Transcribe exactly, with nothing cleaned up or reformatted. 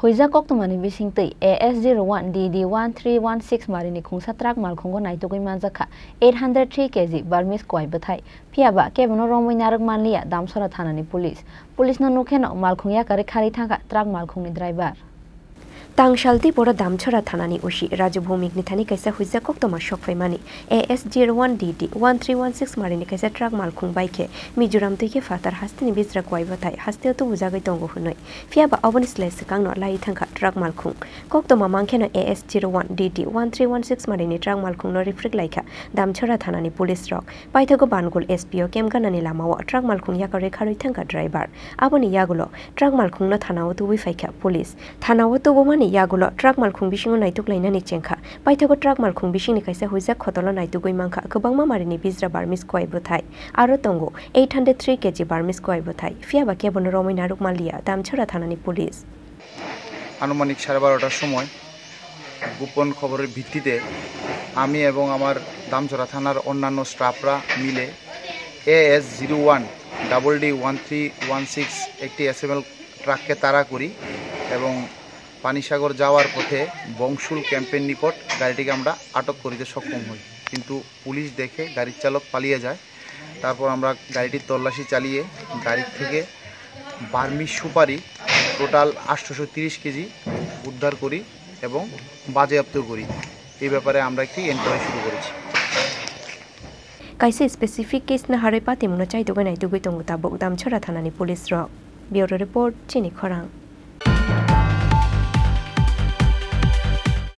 Huijak koktwmani bisingtwi A S zero one D D one three one six marini khungsa truck malkhungo naitugwi manjakha eight hundred three K G Burmese kwai bwthai. Phiyaba kebono romwi narwk manliya Damchara thanani police. Police no nukheno malkhung yakarwi kharwi thangkha truck malkhungni driver. Tangsaltwi boro Damchara thanani O C Raju Bhumikni thani kaisa huijak koktwma sokphaimani. A S zero one D D one three one six marini kaisa truck malkhung bai khe Mizoram twi khe phatar hasteni bijra kwai bwthai hasteo tubujagwi tongo hwnwi. Phiyaba oboni slai swkangno laiwi thangkha truck malkhung. Koktwma mankheno A S zero one D D one three one six marini truck malkhungno rifrik laikha Damchara thanani police rok. Paithago Bangul S P O camp ganani lamao truck malkhung yakarwi kharwi thangkha driver. Aboni yagulo truck malkhungno thanao tubui phaikha police. Thanao tubumani yagulo truck malkhung bisingo naituk lainani chengkha. Paithago truck malkhung bisingni kaisa huijak khotolo naitugwi mankha kwbangma marini bijra Burmese kwai bwthai. Aro tongo eight hundred three K G Burmese kwai bwthai. Phiyaba kebono romwi narwk manliya Damchara thanani police. আনুমানিক সাড়ে বারোটার সময় গোপন খবরের ভিত্তিতে আমি এবং আমার দামচড়া থানার অন্যান্য স্টাফরা মিলে as zero one double D one three one six একটি এসএমএল ট্রাককে তাড়া করি এবং পানিসাগর যাওয়ার পথে বংশুল ক্যাম্পের নিকট গাড়িটিকে আমরা আটক করিতে সক্ষম হই। কিন্তু পুলিশ দেখে গাড়ির চালক পালিয়ে যায়। তারপর আমরা গাড়িটির তল্লাশি চালিয়ে গাড়ি থেকে বার্মি সুপারি টোটাল আটশোশো তিরিশ কেজি উদ্ধার করি এবং বাজেয়াপ্ত করি। এই ব্যাপারে আমরা একটি এনকোয়ারি শুরু করেছি। Kaisa specific case no harwi patimungno chaitugwi naitugwi tongo tabuk Damchara thanani police rok. Bureau report, Chini Khorang.